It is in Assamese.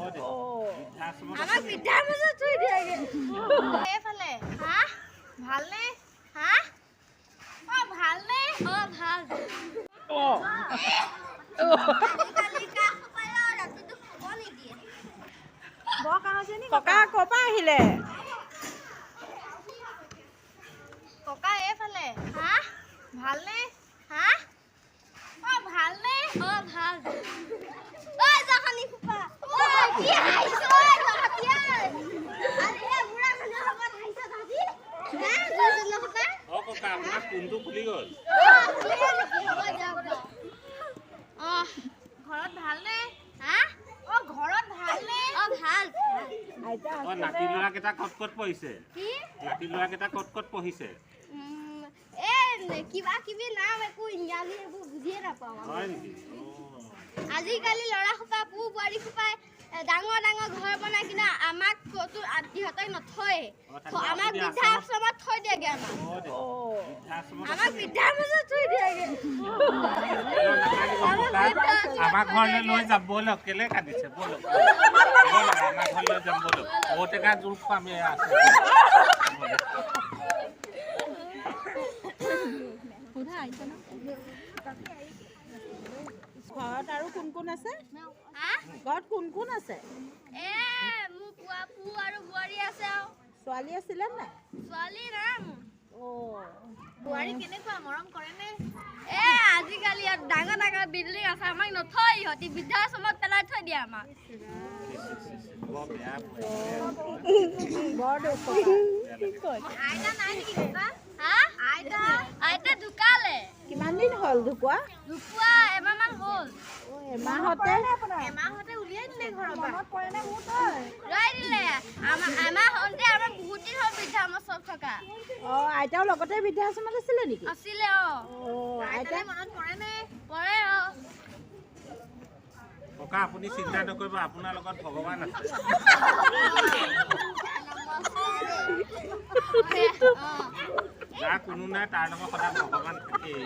বৃদ্ধাশ্ৰমত। আমাক বৃদ্ধাৰ মাজত থৈ দিয়াগে। এইফালে। হা, ভালনে? হা, অ ভালনে? অ ভাল। আজিকালি কাহ সোপাই আৰু ৰাতিটো শুব নিদিয়ে। ককা ক'ৰ পৰা আহিলে? ককা এইফালে। হা, ভালনে? হা, অ ভালনে? অ ভাল। ঐ জখনি সোপা, ঐ কি হাঁহিছ? ঐ জহতীয়া, আজি এই বুঢ়া মানুহৰ লগত হাঁহিছ তহঁতি? হা, দুজনৰ সোপা। অ ককা, আপোনাৰ কোনটো খুলি গ'ল? অ খুলিলে নেকি? হ'ব যাওক যাওক। অ ঘৰত ভালনে? হা, অ ঘৰত ভালনে? অ ভাল। আইতা। অ নাতি ল'ৰাকেইটা ক'ত ক'ত পঢ়িছে? কি? নাতি ল'ৰাকেইটা ক'ত ক'ত পঢ়িছে? এই কিবা কিবি নাম, একো ইংৰাজী এইবোৰ বুজিয়ে নাপাওঁ আমি। হয় নেকি? অ। আজিকালি ল'ৰা সোপা পু বোৱাৰী সোপাই ডাঙৰ ডাঙৰ ঘৰ বনাই কিনে আমাক ক'তো সিহঁতক নথয়। অ, তাকে। আমাক আপুনি বৃদ্ধাশ্ৰমত থৈ দিয়েগে আমাক। অ দে, বৃদ্ধাশ্ৰমত। আমাক বৃদ্ধাৰ মাজত থৈ দিয়েগে। নাকান্দিব ককা, আমাৰ ঘৰলৈ লৈ যাম ব'লক। কেলে কান্দিছে? ব'লক ব'লক, আমাৰ ঘৰলৈ যাম ব'লক। ঔটেঙা জোল খুৱাম, এয়া আছে, ব'লক। ঘৰত আৰু কোন কোন আছে? হা? ঘৰত কোন কোন আছে? এ মোৰ পুৱা পু আৰু বোৱাৰী আছে আৰু। ছোৱালী আছিলে নাই? ছোৱালী নাই মোৰ। অ। বোৱাৰী কেনেকুৱা, মৰম কৰেনে? এ আজিকালি ইয়াত ডাঙৰ ডাঙৰ বিল্ডিং আছে, আমাক নথয় ইহঁতি, বৃদ্ধাশ্ৰমত পেলাই থৈ দিয়ে আমাক। বৰ বেয়া বোৱাৰী। বৰ দুখ ককা। আইতা নাই নেকি ককা? হা, আইতা? আইতা ঢুকালে। কিমান দিন হ'ল ঢুকুৱা? ঢুকুৱা এমাহমান হ'ল। অ, এমাহতে? এমাহতে উলিয়াই দিলে ঘৰৰ পৰা, উলিয়াই দিলে। আমাৰ হওঁতে আমাৰ বহুত দিন হ'ল বৃদ্ধাশ্ৰমত চব থকা। অ, আইতাও লগতে বৃদ্ধাশ্ৰমত আছিলে নেকি? আছিলে অ। অ, আইতা মনত পৰেনে? পৰে অ। ককা, আপুনি চিন্তা নকৰিব, আপোনাৰ লগত ভগৱান আছে। যাৰ কোনো নাই তাৰ লগত সদায় ভগৱান থাকেই।